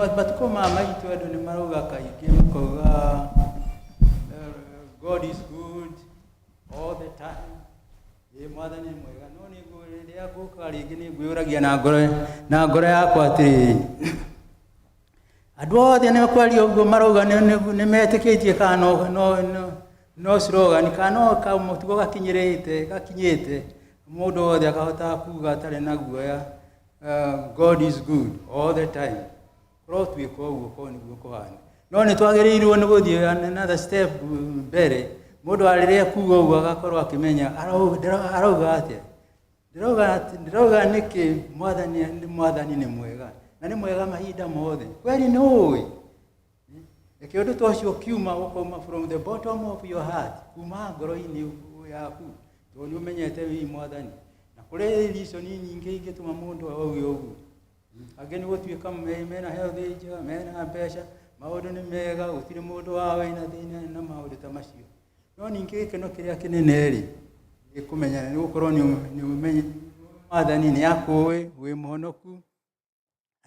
Matukũ maya maitũ andũ nĩ marauga kaingĩ makauga, "God is good all the time." Ĩ, Mwathani nĩ mwega. No nĩ rĩrĩa ngũka rĩngĩ nĩ ngwĩyũragia na ngoro yakwa atĩrĩrĩ, andũ othe nĩ kwaria ũguo marauga nĩ metĩkĩtie kana no slogan kana no kamũtugo gakinyĩrĩte gakinyĩte mũndũ wothe akahota kuga atarĩ na guoya, "God is good all the time." Kũrotuĩka ũguo korwo nĩguo kũhana, no nĩ twagĩrĩirwo nĩ gũthiĩ another step mbere. Mũndũ rĩrĩa kuga ũguo agakorwo akĩmenya arauga atĩa. Ndĩrauga nĩkĩ Mwathani nĩ mwega na nĩ mwega mahinda mothe. Kweri nĩ ũĩ reke ũndũ ta ũcio ũkiuma ũkauma from the bottom of your heart, kuma ngoro-inĩ yaku, tondũ nĩ ũmenyete wĩ Mwathani. Na kũrĩ reason nyingĩ ingĩtũma mũndũ auge ũguo. Angĩ nĩ gũtuĩka mena health njega, mena mbeca, maũndũ nĩ mega, gũtirĩ mũndũ wao wĩna thĩna na maũndũ ta macio. No ningĩ gĩkeno kĩrĩa kĩnene rĩ, nĩ kũmenya nĩ gũkorwo nĩ ũmenye Mwathani nĩ akũĩ wĩ mũhonoku,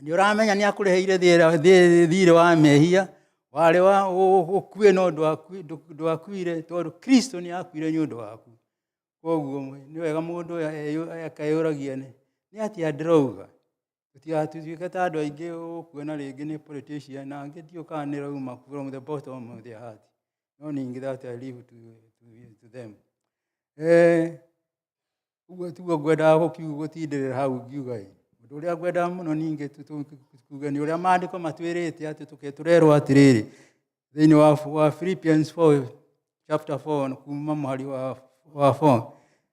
nĩ ũramenya nĩ akũrĩhĩire thirĩ wa mehia warĩ wa ũkue, no ndwakuire tondũ Kristo nĩ akuire nĩ ũndũ waku. Koguo nĩ wega mũndũ akeyũragia nĩ atĩa ndĩrauga. Tũtigatuĩke ta andũ aingĩ ũkuona rĩngĩ nĩ politician na angĩ ndiũ kana nĩ rauma from the bottom of their heart. No ningĩ that I leave to them. Ũguo tiguo ngwendaga gũtindĩrĩra hau ngiuga ĩ. Ũndũ ũrĩa ngwendaga mũno ningĩ tuge nĩ ũrĩa maandĩko matwĩrĩte atĩ tũrerwo atĩrĩrĩ thĩinĩ wa Philippians 4 chapter 4 kuma mũhari wa 4,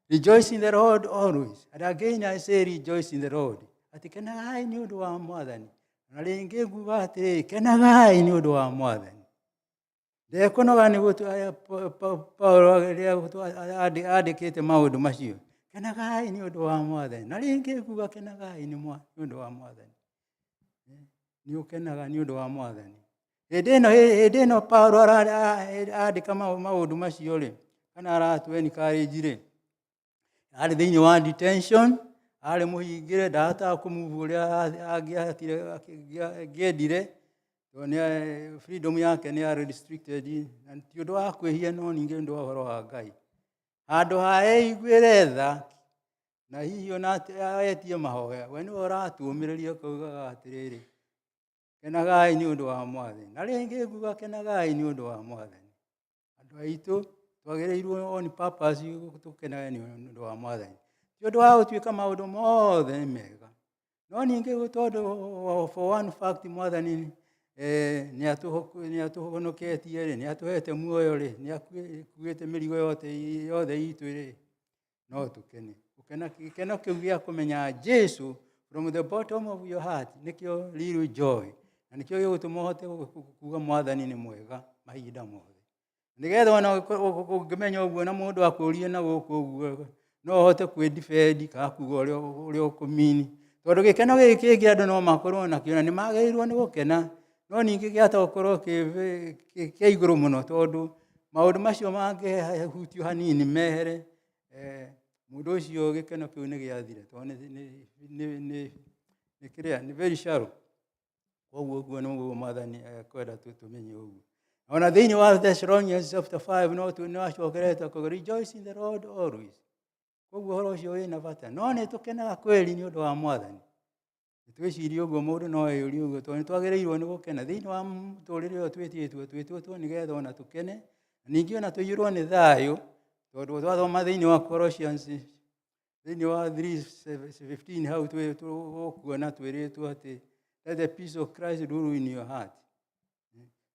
"Rejoice in the Lord always, and again I say, rejoice in the Lord." Atĩ kenagai nĩ ũndũ wa Mwathani, na rĩngĩ nguga atĩrĩrĩ, kenagai nĩ ũndũ wa Mwathani. Ndekũnoga nĩ Paulo rĩrĩa andĩkĩte maũndũ macio, kenagai nĩ ũndũ wa Mwathani, na rĩngĩ nguga kenagai nĩ ũndũ wa Mwathani. Nĩ ũkenaga nĩ ũndũ wa Mwathani hĩndĩ ĩno Paulo andĩka maũndũ macio rĩ, kana aratũ encourage rĩ, arĩ thĩinĩ wa detention, arĩ mũhingĩre, ndahotaga kũmove ũrĩa angĩahotire angĩendire, tondũ nĩ freedom yake nĩ yarĩ restricted, na ti ũndũ wa kwĩhia, no ningĩ ũndũ wa ũhoro wa Ngai. Handũ ha eiguĩre tha na hihi ona etie mahoya, we nĩwe ũratũũmĩrĩria ũkaugaga atĩrĩrĩ, kenagai nĩ ũndũ wa Mwathani, na rĩngĩ nguga kenagai nĩ ũndũ wa Mwathani. Andũ aitũ twagĩrĩirwo on purpose tũkenage nĩ ũndũ wa Mwathani, ti ũndũ wa gũtuĩka maũndũ mothe nĩ mega, no ningĩ tondũ for one fact Mwathani nĩ atũhonoketie rĩ, nĩ atũhete muoyo rĩ, nĩ akuĩte mĩrigo yothe yothe itũ rĩ, no tũkene. Gũkena, gĩkeno kĩu gĩa kũmenya Jesu from the bottom of your heart nĩkĩo real joy, na nĩkĩo gĩgũtũma ũhote kuga Mwathani nĩ mwega mahinda mothe, nĩgetha ona ũngĩmenya ũguo na mũndũ akũrie na gũkũ ũguo, no ũhote kwĩ-defend kana kuga ũrĩa ũkũmini, tondũ gĩkeno gĩkĩ kĩngĩ andũ no makorwo nakĩo na nĩ magĩrĩirwo nĩ gũkena, no ningĩ kĩahota gũkorwo kĩ kĩa igũrũ mũno, tondũ maũndũ macio mangĩhutio hanini mehere, mũndũ ũcio gĩkeno kĩu nĩ gĩathire, tondũ nĩ kĩrĩa nĩ very shallow. Koguo ũguo nĩguo Mwathani ekwenda tũmenye ũguo. Ona thĩinĩ wa Thessalonians chapter 5 no nĩ acokerete akauga, "Rejoice in the Lord always." Koguo ũhoro ũcio wĩna bata. No nĩ tũkenaga kweli nĩ ũndũ wa Mwathani? Twĩcirie ũguo, mũndũ no eyũrie ũguo, tondũ nĩ twagĩrĩirwo nĩ gũkena thĩinĩ wa mũtũrĩre ũyũ twĩtĩtwo. Twĩtĩtwo nĩgetha ona tũkene, na ningĩ ona tũiyũrwo nĩ thayũ, tondũ twathoma thĩinĩ wa Colossians thĩinĩ wa 3:15 hau tũkuona twĩrĩtwo atĩ, "Let the peace of Christ rule in your heart."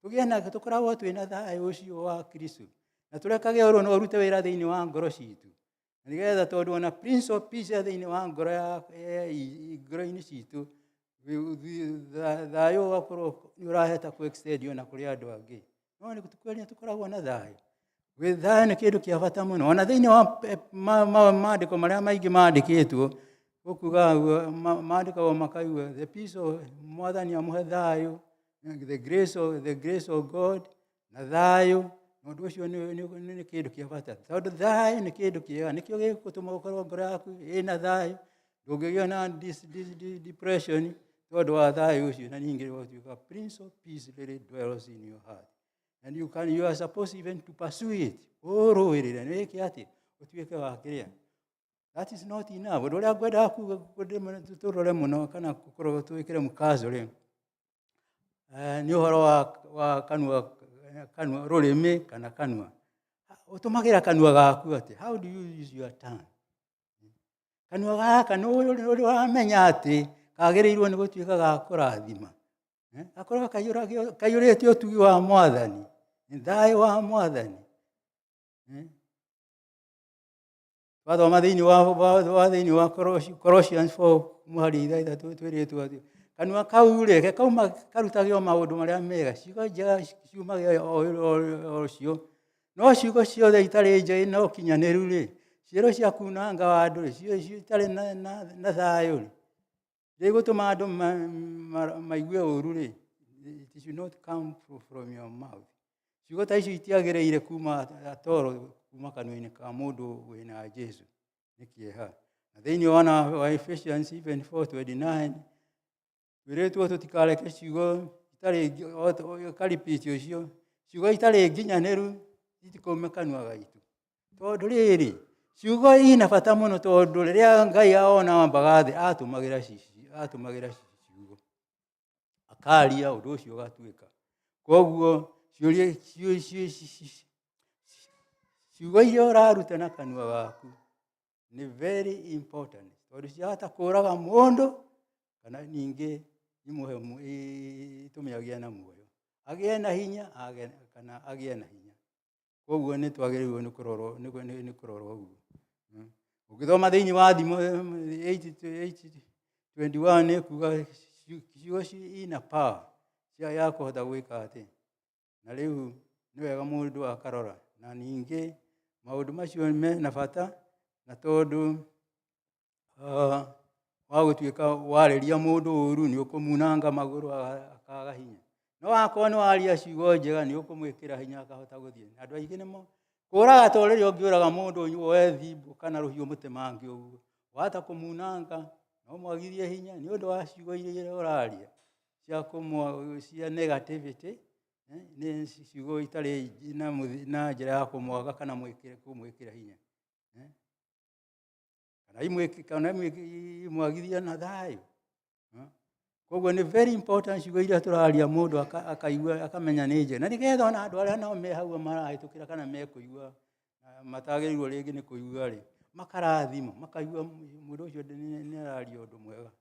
Tũgĩe na tũkoragwo twĩna thayũ ũcio wa Kristo, na tũrekage ũrũ no ũrute wĩra thĩinĩ wa ngoro citũ, na nĩgetha tondũ ona Prince of Peace e thĩinĩ wa ngoro ya ngoro-inĩ citũ, thayũ ũgakorwo nĩ ũrahota kũ extend ona kũrĩ andũ angĩ. No nĩ kweli tũkoragwo na thayũ? Gwĩ thayũ nĩ kĩndũ kĩa bata mũno. Ona thĩinĩ wa maandĩko marĩa maingĩ mandĩkĩtwo ũkuga mandĩkagwo makaigua the peace of Mwathani amũhe thayũ, the grace of God na thayũ. Na ũndũ ũcio nĩ kĩndũ kĩa bata, tondũ thayũ nĩ kĩndũ kĩega, nĩkĩo gĩgũtũma ũkorwo ngoro yaku ĩna thayũ, ndũngĩgĩa na depression. Tondũ wa thayũ ũcio, na ningĩ ũgatuĩka Prince of Peace really dwells in your heart. And you are supposed even to pursue it. Ũrũĩrĩre, nĩ wĩke atĩ, ũtuĩke wa kĩrĩa. That is not enough. Ũndũ ũrĩa ngwendaga kuga tũrore mũno kana kũrora twĩkĩre mũkazo rĩ, nĩ ũhoro wa kanua, rũrĩmĩ kana kanua. Ũtũmagĩra kanua gaku atĩ, how do you use your tongue? Kanua gaka nĩ ũrĩ wamenya atĩ kagĩrĩirwo nĩ gũtuĩka ga kũrathima. Gakorwo kaiyũrĩte ũtugi wa Mwathani, thayũ wa Mwathani. Twathoma thĩinĩ wa thĩinĩ wa Colossians 4 mũhari ithathatũ twĩrĩtwo atĩ kanua kau rĩ, ke kauma karutagĩrwo maũndũ marĩa mega, ciugo njega ciumagĩra o cio. No ciugo ciothe itarĩ njega na ũkinyanĩru rĩ, ciĩro cia kunanga andũ rĩ, ciugo itarĩ na thayũ rĩ, igũtũma andũ maigue ũru rĩ, it should not come from your mouth. Ciugo ta icio itiagĩrĩire kuma atoro kuma kanua-inĩ ka mũndũ wĩna Jesu. Nĩ kĩeha. Na thĩinĩ wa Ephesians even 4:29 twĩrĩtwo tũtikareke ciugo itarĩ karipiti ũcio, ciugo itarĩ nginyanĩru itikaume kanua gaitũ. Tondũ rĩrĩ, ciugo ina bata mũno, tondũ rĩrĩa Ngai ona ambaga thĩ atũmagĩra ciugo, akaria ũndũ ũcio ũgatuĩka. Koguo ciugo iria ũraruta na kanua gaku nĩ very important, tondũ ciahota kũraga mũndũ kana ningĩ imũhe itũme agĩe na muoyo, agĩe na hinya, kana agĩe na hinya. Koguo nĩ twagĩrĩirwo nĩ kũrorwo, nĩ kũrorwo ũguo. Ũngĩthoma thĩinĩ wa Thimo 8:21 nĩ kuga ciugo ina power cia ya kũhota gwĩka atĩ. Na rĩu nĩ wega mũndũ akarora. Na ningĩ maũndũ macio mena bata, na tondũ wa gũtuĩka warĩria mũndũ ũru nĩ ũkũmunanga magũrũ akaga hinya. No wakorwo nĩ waria ciugo njega nĩ ũkũmwĩkĩra hinya akahota gũthiĩ. Andũ aingĩ nĩmo kũraga to rĩrĩa ũngĩũraga mũndũ woe thimũ kana rũhiũ mũtemange ũguo, wahota kũmunanga no mwagithie hinya nĩ ũndũ wa ciugo iria ũraria cia kũmwa, cia negativity, nĩ ciugo itarĩ na njĩra ya kũmwaga kana kũmwĩkĩra hinya. Kana imwagithie na thayũ. Koguo nĩ very important ciugo iria tũraria mũndũ akaigua akamenya nĩ njega, na nĩgetha ona andũ arĩa nao me hau marahĩtũkĩra kana mekũigua matagĩrĩirwo rĩngĩ nĩ kũigua rĩ, makarathimwo, makaigua mũndũ ũcio nĩ araria ũndũ mwega.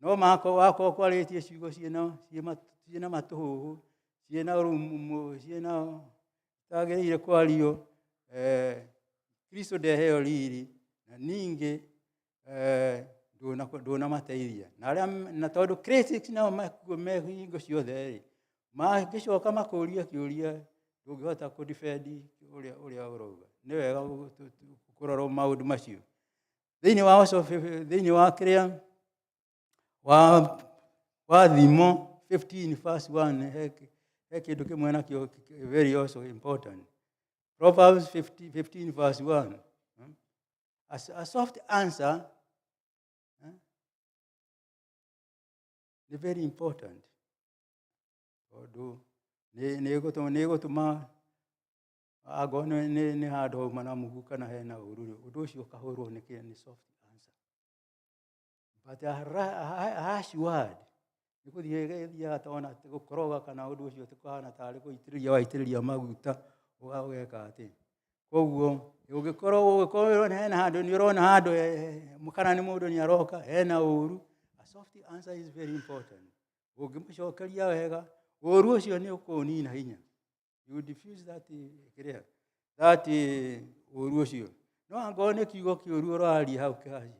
No wakorwo kwarĩtie ciugo ciĩna matũhũhũ, ciĩna rumu, ciĩna itagĩrĩire kwario, Kristo ndeheo riri, na ningĩ ndũnamateithia. Na arĩa, na tondũ critics nao me hingo ciothe rĩ, mangĩcoka makũrie kĩũria ndũngĩhota kũ defend ũrĩa ũrauga. Nĩ wega kũrora maũndũ macio. Thĩinĩ wa also, thĩinĩ wa kĩrĩa wa Thimo 15 verse 1 he kĩndũ kĩmwe nakĩo very also important. Proverbs 15 verse 1. A soft answer nĩ very important, tondũ nĩ ĩgũtũma angorwo nĩ handũ hauma na mũhu kana hena ũru rĩ, ũndũ ũcio ũkahũrwo nĩ kĩ, nĩ soft answer. But a harsh word nĩ gũthiĩ ĩthiaga tona gũkoroga, kana ũndũ ũcio ũkahana tarĩ gũitĩrĩria waitĩrĩria maguta ũgeka atĩ. Koguo ũngĩkorwo hena handũ nĩ ũrona handũ kana nĩ mũndũ nĩ aroka hena ũru, a soft answer is very important. Ũngĩmũcokeria wega, ũru ũcio nĩ ũkũũnina hinya. You diffuse that kĩrĩa, that ũru ũcio. No angorwo nĩ kiugo kĩũru ũraria hau kĩhaci,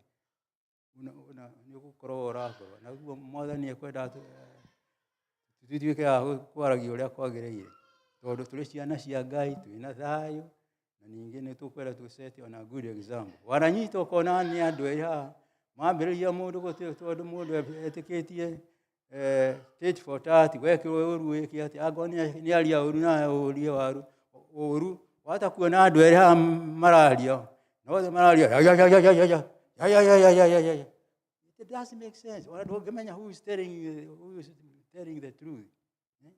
nĩ ũgũkorwo ũrakora. Naguo Mwathani ekwenda tũtuĩke a kwaragia ũrĩa kwagĩrĩire, tondũ tũrĩ ciana cia Ngai, twĩna thayũ, na ningĩ nĩ tũkwenda tũ set on a good example. Wananyita ũkona nĩ andũ erĩ haha mambĩrĩria mũndũ gũtĩ, tondũ mũndũ etĩkĩtie tit for tat, wekĩrwo ũru wĩke atĩ, angorwo nĩ aria ũru nawe ũrie waru ũru, wahota kuona andũ erĩ haha mararia, na othe mararia ya ya ya ya ya ya ya ya ya ya ya ya ya. It doesn't make sense. Ona ndũngĩmenya who is telling the truth. Eh?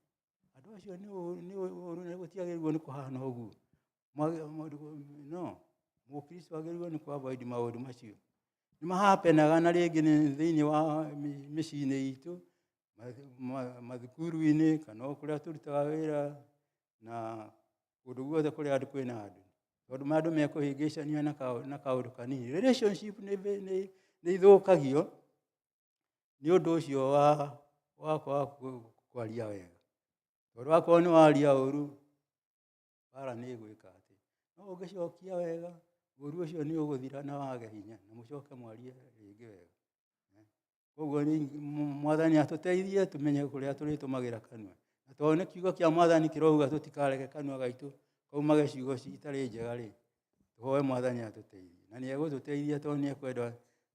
Andũ acio nĩ ũru na gũtiagĩrĩirwo nĩ kũhana ũguo. No Mũkristo agĩrĩirwo nĩ kũ-avoid maũndũ macio. Nĩ mahapenaga na rĩngĩ nĩ thĩinĩ wa mĩciĩ-inĩ itũ, mathukuru-inĩ, kana o kũrĩa tũrutaga wĩra, na kũndũ guothe kũrĩa andũ kwĩna andũ, tondũ andũ mekũhĩngĩcania na kaũndũ kanini. Relationship nĩ ithũkagio nĩ ũndũ ũcio wa kwaga kwaria wega, tondũ wakorwo nĩ waria ũru, bara nĩ ĩgwĩka atĩ. No ũngĩcokia wega, ũru ũcio nĩ ũgũthira na wage hinya, na mũcoke mwarie rĩngĩ wega. Koguo Mwathani atũteithie tũmenye kũrĩa tũrĩtũmagĩra kanua, na tondũ nĩ kiugo kĩa Mwathani kĩrauga tũtikareke kanua gaitũ kaumage ciugo itarĩ njega rĩ, tũhoe Mwathani atũteithie, na nĩ egũtũteithia tondũ nĩ ekwenda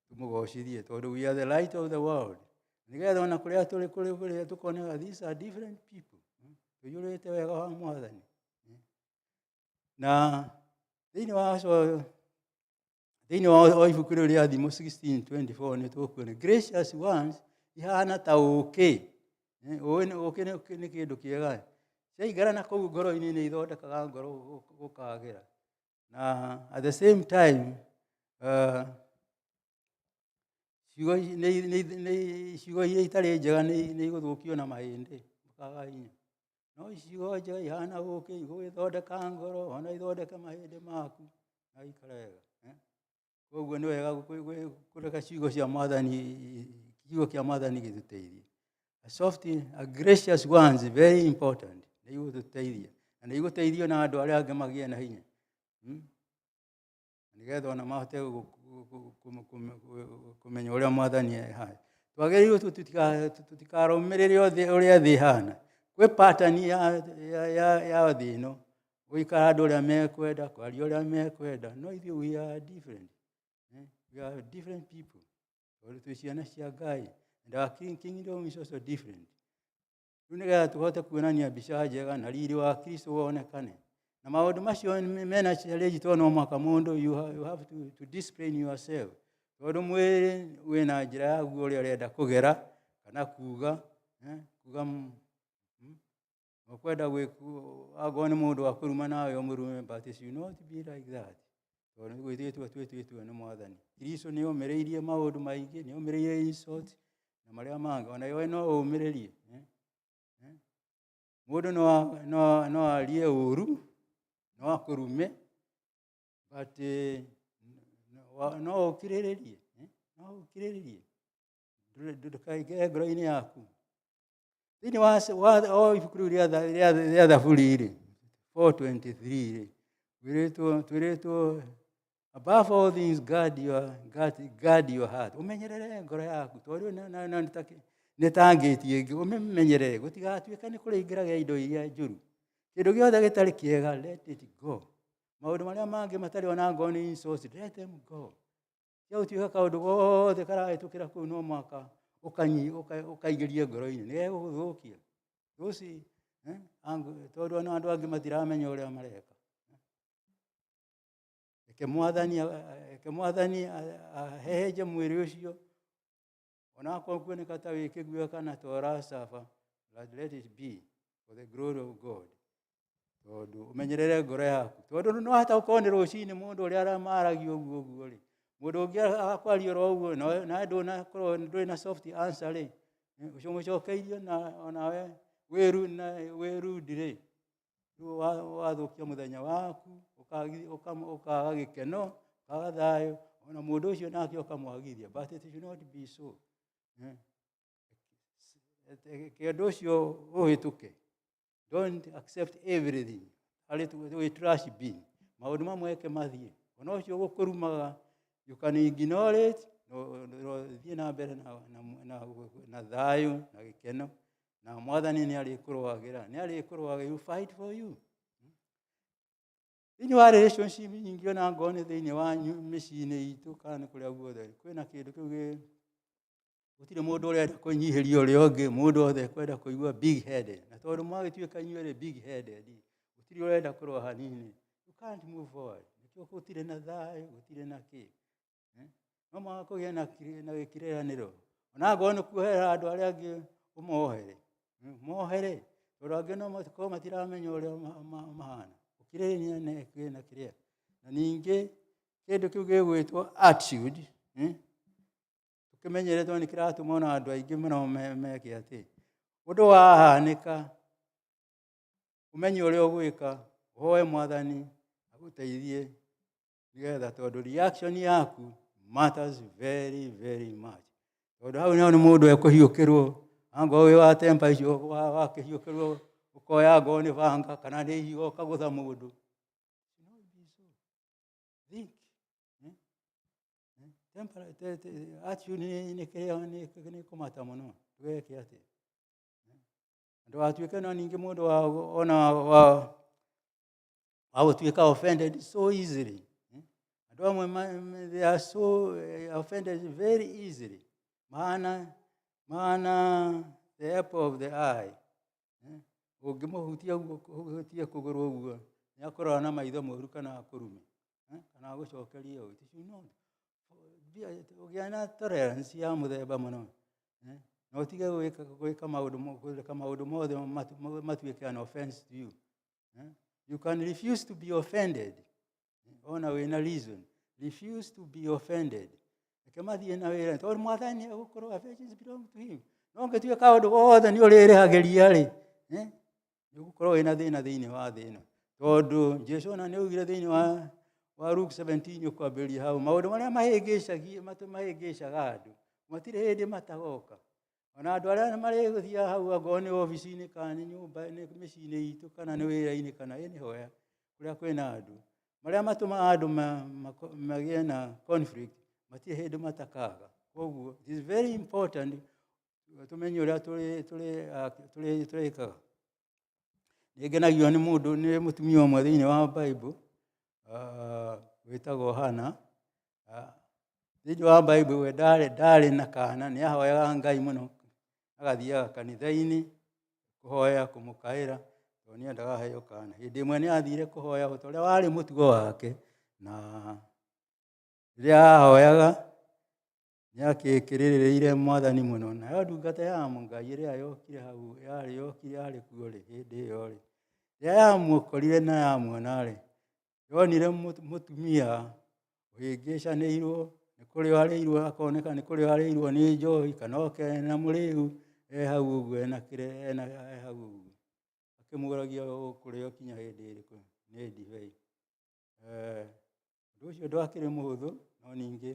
tũmũgocithie, tondũ we are the light of the world, nĩgetha ona kũrĩa tũrĩ, kũrĩa tũkoneka these are different people, tũiyũrĩte wega wa Mwathani. Na thĩinĩ wa ibuku rĩu rĩa Thimo 16:24 nĩ tũkuona gracious ones ihana ta ũkĩ. Ũkĩ nĩ kĩndũ kĩega. Ciaingĩra na kũu ngoro-inĩ, nĩ ithondekaga ngoro gũkagĩra. Na at the same time, ciugo ciugo iria itarĩ njega nĩ igũthũkio na mahĩndĩ makaga hinya. No ciugo njega ihana ũkĩ, igũgĩthondeka ngoro, ona ithondeke mahĩndĩ maku na ikare wega. Koguo nĩ wega kũreka ciugo cia Mwathani, kiugo kĩa Mwathani gĩtũteithie. A soft, a gracious ones, very important. Nĩ igũtũteithia. Na nĩ igũteithio na andũ arĩa angĩ magĩe na hinya. Nĩgetha ona mahote kũmenya ũrĩa Mwathani ehana. Twagĩrĩirwo tũtikarũmĩrĩre ũrĩa thĩ ĩhana. Kwĩ pattern ya thĩ ĩno. Gũikara andũ ũrĩa mekwenda, kwaria ũrĩa mekwenda. No ithuĩ we are different. We are different people. Tondũ twĩ ciana cia Ngai. And our kingdom is also different. Rĩu nĩgetha tũhote kuonania mbica njega na riri wa Kristo wonekane. Na maũndũ macio mena challenge, tondũ no mũhaka mũndũ you have to discipline yourself. Tondũ mwĩrĩ wĩna njĩra yaguo ũrĩa ũrenda kũgera kana kuga, kuga ũkwenda angorwo nĩ mũndũ wa kũruma nawe ũmũrume, but it should not be like that. Tondũ gwĩtĩtwo twĩtĩtwo nĩ Mwathani. Kristo nĩ omĩrĩirie maũndũ maingĩ, nĩ omĩrĩirie insult na marĩa mangĩ. Ona we no ũmĩrĩrie. Mũndũ no arie ũru, no akũrume, but no ũkirĩrĩrie, no ũkirĩrĩrie. Ndũkaingĩre ngoro-inĩ yaku. Thĩinĩ wa o ibuku rĩu rĩa Thaburi rĩ, 4:23 rĩ, twĩrĩtwo, "Above all things guard your heart." Ũmenyerere ngoro yaku, tondũ nĩ ta ngĩti ĩngĩ, ũmĩmenyerere gũtigatuĩke nĩ kũrĩingĩraga indo iria njũru. Kĩndũ gĩothe gĩtarĩ kĩega, let it go. Maũndũ marĩa mangĩ matarĩ ona ngoro nĩ insults, let them go. Tia gũtuĩka kaũndũ gothe karahĩtũkĩra kũu no mũhaka ũkaingĩrie ngoro-inĩ, nĩ gegũgũthũkia. Those, tondũ ona andũ angĩ matiramenya ũrĩa mareka. Reke Mwathani ahehenje mwĩrĩ ũcio, onakorwo kuoneka ta wĩ kĩguoya kana ta ũracaba, but let it be for the glory of God. Tondũ ũmenyerere ngoro yaku, tondũ no hata gũkorwo nĩ rũcinĩ mũndũ ũrĩa aramaragia ũguo ũguo rĩ, mũndũ ũngĩ akwaria oro ũguo, nawe ndũnakorwo ndũrĩ na soft answer rĩ, ũcio mũcokeirie na onawe wĩru na wĩrundi rĩ, rĩu wathũkia mũthenya waku, ũkaga gĩkeno, ũkaga thayũ, ona mũndũ ũcio nake ũkamwagithia. But it should not be so. Reke ũndũ ũcio ũhĩtũke. Don't accept everything harĩ wĩ trash bin. Maũndũ mamwe reke mathiĩ. Ona ũcio gũkũrumaga, you can ignore it, no thiĩ na mbere na thayũ na gĩkeno, na Mwathani nĩ arĩkũrũagĩra, nĩ arĩkũrũagĩra. He will fight for you. Thĩinĩ wa relationship nyingĩ, ona ngorwo nĩ thĩinĩ wa mĩciĩ-inĩ itũ kana nĩ kũrĩa guothe, kwĩna kĩndũ kĩu gũtirĩ mũndũ ũrenda kũnyihĩria ũrĩa ũngĩ. Mũndũ wothe ekwenda kũigua big headed, na tondũ mwagĩtuĩka inyuerĩ big headed, gũtirĩ ũrenda kũrũa hanini, you can't move forward. Nĩkĩo gũtirĩ na thayũ, gũtirĩ na kĩ. No mũhaka kũgĩe na gĩkirĩranĩro. Ona angorwo nĩ kuoherera andũ arĩa angĩ ũmohere, mohere tondũ angĩ no makorwo matiramenya ũrĩa mahana. Gũkirĩrĩria na kĩrĩa. Na ningĩ kĩndũ kĩu gĩgwĩtwo attitude, tũkĩmenyere tondũ nĩ kĩratũma ona andũ aingĩ mũno meke atĩ, ũndũ wahanĩka ũmenye ũrĩa ũgwĩka, ũhoe Mwathani agũteithie nĩgetha tondũ reaction yaku matters very very much. Tondũ hau nĩho nĩ mũndũ ekũhiũkĩrwo, angorwo wĩ wa temper icio wakĩhiũkĩrwo ũkoya angorwo nĩ banga kana nĩ ihiga ũkagũtha mũndũ. Think. Temper, attitude nĩ kĩrĩa nĩ kũmata mũno, ndũgeke atĩa. Ndũgatuĩke no ningĩ mũndũ wa ona wa gũtuĩka offended so easily. Andũ amwe they are so offended very easily. Mahana the apple of the eye. Ũngĩmũhutia ũguo, ũhutie kũgũrũ ũguo, nĩ akũrora na maitho moru kana akũrume, kana agũcokerie ũũ. It should not. Ũgĩa na tolerance ya mũthemba mũno. Na ũtige gwĩka maũndũ kũreka maũndũ mothe matuĩke an offense to you. You can refuse to be offended. Ona wĩna reason. Refuse to be offended. Reke mathiĩ na wĩra tondũ Mwathani egũkorwo affections belong to him. No ũngĩtuĩka kaũndũ gothe nĩ ũrĩrĩhagĩria rĩ, nĩ ũgũkorwo wĩna thĩna thĩinĩ wa thĩ ĩno. Tondũ Jesũ ona nĩ augire thĩinĩ wa Luke 17 ũkwambĩrĩria hau, maũndũ marĩa mahĩngĩcaga andũ, matirĩ hĩndĩ matagoka. Ona andũ arĩa marĩgũthiaga hau angorwo nĩ obici-inĩ kana nĩ nyũmba, nĩ mĩciĩ-inĩ itũ kana nĩ wĩra-inĩ kana anywhere kũrĩa kwĩna andũ, marĩa matũmaga andũ magĩe na conflict, matirĩ hĩndĩ matakaga. Koguo it is very important tũmenye ũrĩa tũrĩkaga. Nĩ ngenagio nĩ mũndũ, nĩ mũtumia ũmwe thĩinĩ wa Bible, wĩtagwo Hannah. Thĩinĩ wa Bible we ndarĩ na kana, nĩ ahoyaga Ngai mũno, agathiaga kanitha-inĩ kũhoya, kũmũkaĩra, tondũ nĩ endaga aheo kana. Hĩndĩ ĩmwe nĩ athire kũhoya o ta ũrĩa warĩ mũtugo wake, na rĩrĩa ahoyaga nĩ akĩkĩrĩrĩire Mwathani mũno. Nayo ndungata ya Ngai ĩrĩa yokire hau, yarĩ yokire yarĩ kuo rĩ, hĩndĩ ĩyo rĩ, rĩrĩa yamũkorire na yamuona rĩ, yonire mũtumia ũhĩngĩcanĩirwo, nĩ kũrĩo arĩirwo, akoneka nĩ kũrĩo arĩirwo nĩ njohi, kana oke ena mũrĩu, e hau ũguo ena kĩrĩa, ena e hau ũguo. Akĩmũragia ũkũrĩo kinya hĩndĩ ĩrĩkũ nĩ ndibei. Ũndũ ũcio ndwakĩrĩ mũhũthũ, no ningĩ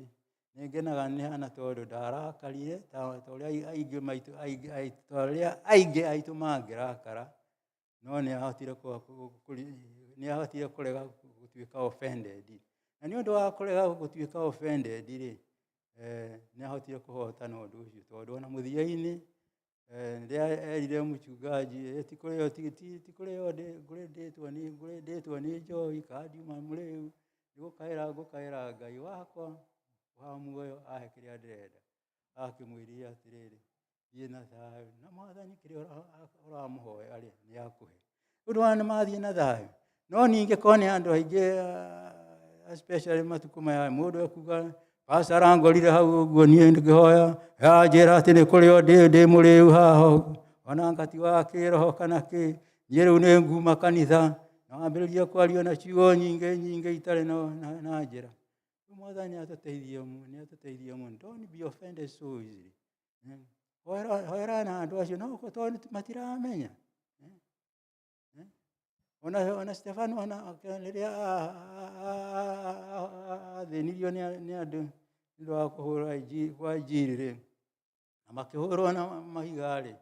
nĩ ngenaga nĩ Hannah tondũ ndarakarire ta ũrĩa aingĩ maitũ, aingĩ, ta ũrĩa aingĩ aitũ mangĩrakara, no nĩ ahotire nĩ ahotire kũrega gũtuĩka offended. Na nĩ ũndũ wa kũrega gũtuĩka offended rĩ, nĩ ahotire kũhotana ũndũ ũcio, tondũ ona mũthia-inĩ, rĩrĩa erire mũchungaji, ti kũrĩo, ti kũrĩo ngũrĩndĩtwo nĩ, ngũrĩndĩtwo nĩ njohi, kana ndiuma mũrĩu, nĩ gũkaĩra ngũkaĩra Ngai wakwa wa muoyo ahe kĩrĩa ndĩrenda. Akĩmwĩrire atĩrĩrĩ, thiĩ na thayũ, na Mwathani kĩrĩa ũramũhoya rĩ, nĩ akũhe. Ũndũ wa nĩ mathiĩ na thayũ. No ningĩ korwo nĩ andũ aingĩ, especially matukũ maya, mũndũ ekuga, pastor arangorire hau ũguo niĩ ngĩhoya, anjĩra atĩ nĩ kũrĩo ndĩ mũrĩu haha ũguo, ona ngati wa kĩroho kana kĩ, niĩ rĩu nĩ nguma kanitha, na wambĩrĩria kwaria na ciugo nyingĩ nyingĩ itarĩ na njĩra. Rĩu Mwathani atũteithie mũno, nĩ atũteithie mũno. Don't be offended so easily. Hoera na andũ acio, no tondũ matiramenya. Ona Stefano ona rĩrĩa athĩnirio nĩ andũ nĩ ũndũ wa kũhũra kwa injiri rĩ, na makĩhũrwo na mahiga rĩ,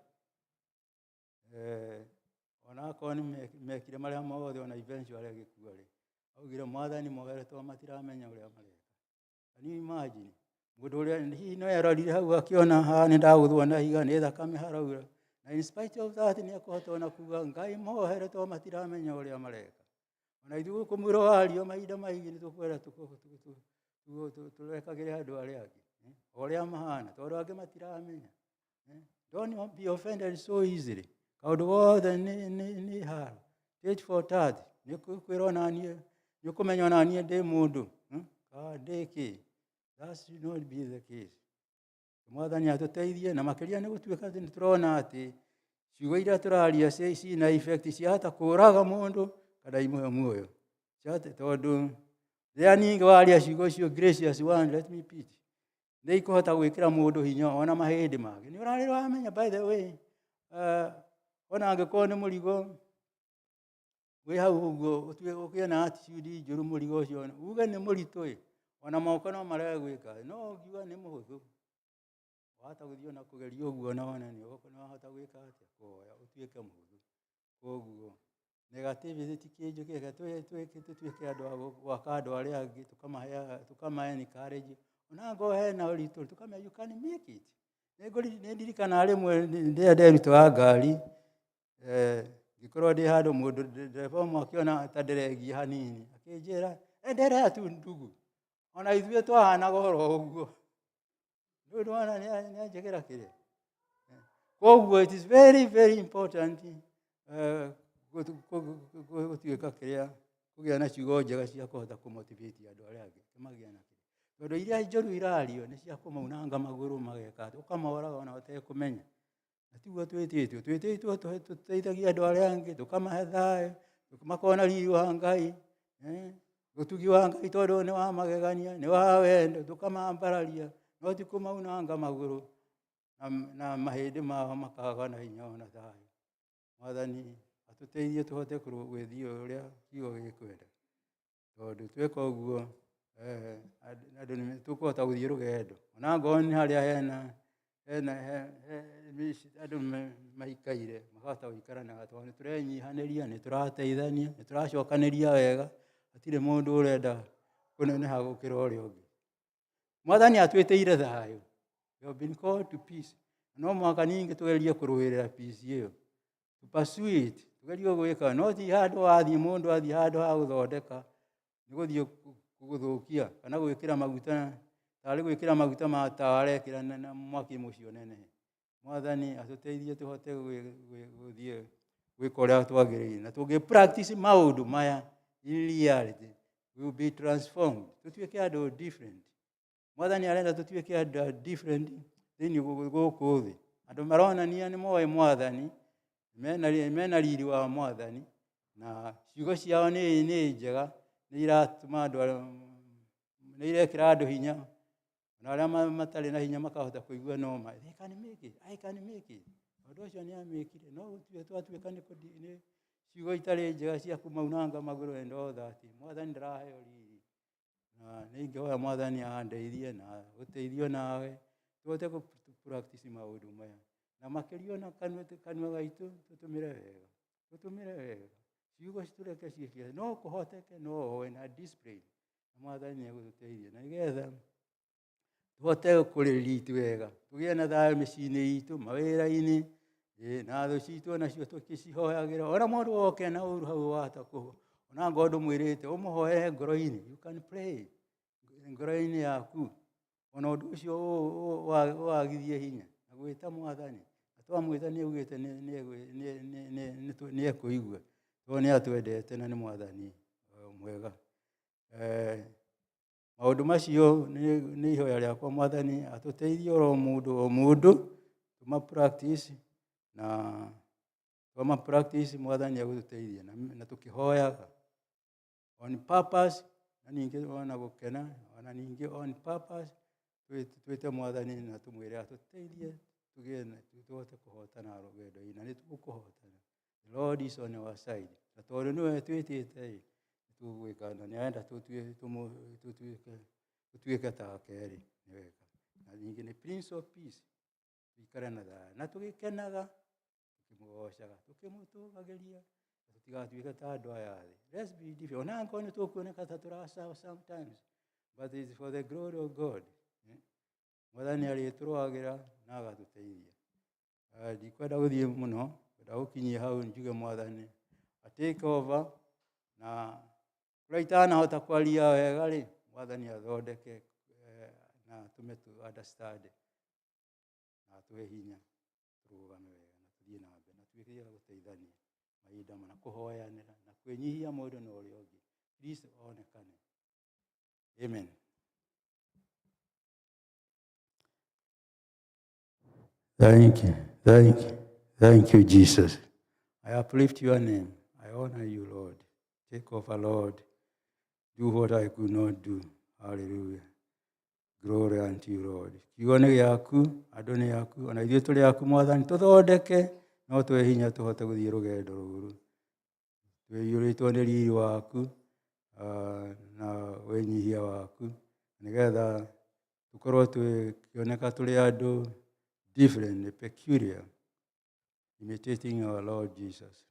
ona akorwo nĩ mekire marĩa mothe, ona eventually agĩkua rĩ, augire Mwathani mohere tondũ matiramenya ũrĩa mareka. Can you imagine? Mũndũ ũrĩa hihi no erorire hau akĩona haha nĩ ndagũthwo na ihiga, nĩ thakame haraura. Na in spite of that nĩ ekũhota ona kuga Ngai mohere tondũ matiramenya ũrĩa mareka. Ona ithuĩ gũkũ mwĩrĩ wario mahinda maingĩ nĩ tũkwenda tũrekagĩre andũ arĩa angĩ, o ũrĩa mahana, tondũ angĩ matiramenya. Don't be offended so easily. Kaũndũ gothe nĩ haro. Tit for tat. Nĩ kwĩrwo ona niĩ, nĩ ũkũmenya ona niĩ ndĩ mũndũ, kana ndĩ kĩ. That should not be the case. Mwathani atũteithie, na makĩria nĩ gũtuĩka atĩ nĩ tũrona atĩ ciugo iria tũraria ciĩna effect, ciahota kũraga mũndũ kana imũhe muoyo. Ciahota, tondũ rĩrĩa ningĩ waria ciugo icio gracious one, let me preach, nĩ ikũhota gwĩkĩra mũndũ hinya ona mahĩndĩ make. Nĩ ũrarĩ wamenya, by the way, ona angĩkorwo nĩ mũrigo wĩ hau ũguo, ũgĩe na attitude njũru, mũrigo ũcio uge nĩ mũritũ ĩ, ona moko no marege gwĩka. No ũngiuga nĩ mũhũthũ, wahota gũthiĩ ona kũgeria ũguo, na wone nĩ wahota gwĩka atĩa, kũhoya ũtuĩke mũhũthũ. Koguo negativity ti kĩndũ kĩega. Tũtuĩke andũ a gwaka andũ arĩa angĩ, tũkamaheaga, tũkama encourage ona ngorwo hena ũritũ, tũkamera you can make it. Nĩ ndirikanaga rĩmwe rĩrĩa nderutaga ngari, ngĩkorwo ndĩ handũ, mũndũ ndereba ũmwe akĩona ta ndĩregia hanini, akĩnjĩra, "Endelea tu ndugu, ona ithuĩ twahanaga oro ũguo." Rĩu ndĩrona nĩ anjĩkĩra kĩrĩa. Koguo it is very very important gũtuĩka kĩrĩa, kũgĩa na ciugo njega cia kũhota kũmotivate andũ arĩa angĩ magĩe na kĩrĩa, tondũ iria njũru irario nĩ cia kũmaunanga magũrũ, mageka atĩ ũkamoraga ona ũtekũmenya. Na tiguo twĩtĩtwo. Twĩtĩtwo tũteithagie andũ arĩa angĩ, tũkamahe thayũ, makona riri wa Ngai, ũtugi wa Ngai, tondũ nĩ wa magegania, nĩ wa wendo, tũkamambararia, no ti kũmaunanga magũrũ na mahĩndĩ mao makaga na hinya ona thayũ. Mwathani atũteithie tũhote gwĩthiĩ ũrĩa kiugo gĩkwenda, tondũ tweka ũguo, andũ nĩ tũkũhota gũthiĩ rũgendo ona ngorwo nĩ harĩa hena andũ maikaire, makahota gũikara na, tondũ nĩ tũrenyihanĩria, nĩ tũrateithania, nĩ tũracokanĩria wega, hatirĩ mũndũ ũrenda kũneneha gũkĩra ũrĩa ũngĩ. Mwathani atwĩtĩire thayũ. We have been called to peace. No mũhaka ningĩ tũgerie kũrũĩrĩra peace ĩyo, to pursue it, tũgerie gwĩka, no ti handũ wathiĩ, mũndũ athiĩ handũ ha gũthondeka nĩ gũthiĩ gũthũkia kana gwĩkĩra maguta, tarĩ gwĩkĩra maguta ma tawa arekĩra na mwaki mũcio nenehe. Mwathani atũteithie tũhote gũthiĩ gwĩka ũrĩa twagĩrĩire, na tũngĩ practice maũndũ maya in reality, we will be transformed, tũtuĩke andũ different. Mwathani arenda tũtuĩke andũ different thĩinĩ gũkũ thĩ, andũ maronania nĩ moĩ Mwathani, mena riri wa Mwathani, na ciugo ciao nĩ njega, nĩ iratũma andũ nĩ irekĩra andũ hinya, na arĩa matarĩ na hinya makahota kũigua no ma they can make it, I can make it. Ũndũ ũcio nĩ amĩkire, no gũtuĩ twatuĩka nĩ ciugo itarĩ njega cia kũmaunanga magũrũ and all that, Mwathani ndaraheo riri. Na nĩ ingĩhoya Mwathani andeithie na gũteithio nawe tũhote kũ practice maũndũ maya, na makĩria ona kanua gaitũ tũtũmĩre wega, tũtũmĩre wega ciugo, tũreke ciĩke. No kũhoteke, no oe na discipline, na Mwathani nĩ egũtũteithia, na nĩgetha tũhote kũrĩriti wega, tũgĩe na thayũ mĩciĩ-inĩ itũ, mawĩra-inĩ, na thũ citũ onacio tũkĩcihoyagĩra. Ona mũndũ woke na ũru hau, wahota kũ ona ngorwo ndũmwĩrĩte, ũmũhoere ngoro-inĩ. You can pray ngoro-inĩ yaku, ona ũndũ ũcio wagithie hinya na gwĩta Mwathani. Na twamwĩta, nĩ augĩte nĩ ekũigua, tondũ nĩ atwendete na nĩ Mwathani mwega. Maũndũ macio nĩ ihoya rĩakwa, Mwathani atũteithie oro mũndũ o mũndũ tũma practice, na twama practice Mwathani egũtũteithia, na tũkĩhoyaga on purpose, na ningĩ ona gũkena, ona ningĩ on purpose twĩte Mwathani na tũmwĩre atũteithie tũgĩe na tũhote kũhotana rũgendo-inĩ, na nĩ tũkũhotana. The Lord is on our side, na tondũ nĩwe twĩtĩte ĩ, nĩ tũgwĩka, na nĩ arenda tũtuĩke take rĩ, nĩ wega. Na ningĩ nĩ Prince of Peace, tũikare na thayũ na tũgĩkenaga, tũkĩmũgocaga, tũkĩmũtũgagĩria, na tũtigatuĩke ta andũ aya a thĩ. Let's be different, ona angĩkorwo nĩ tũkuoneka ta tũracaũ sometimes, but it's for the glory of God. Mwathani arĩtũrũagĩra na agatũteithia. Ndikwenda gũthiĩ mũno, kwenda gũkinyia hau, njuge Mwathani a take over, na kũrĩa itanahota kwaria wega rĩ, Mwathani athondeke na atũme tu understand, na atũhe hinya tũrũgame wega na tũthiĩ na mbere, na tuĩke a gũteithania mahinda mana, kũhoyanĩra na kwĩnyihia mũndũ na ũrĩa ũngĩ, Kristo onekane. Amen. Thank you, thank you, thank you, Jesus. I uplift your name. I honor you, Lord. Take over, Lord. Do what I could not do. Hallelujah. Glory unto you, Lord. Kiugo nĩ gĩaku, andũ nĩ aku, ona ithuĩ tũrĩ aku, Mwathani, tũthondeke, no tũhe hinya tũhote gũthiĩ rũgendo rũrũ. Twĩiyũrĩtwo nĩ riri waku na wĩnyihia waku, nĩgetha tũkorwo tũkĩoneka tũrĩ andũ different, peculiar, imitating our Lord Jesus.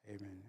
Amen.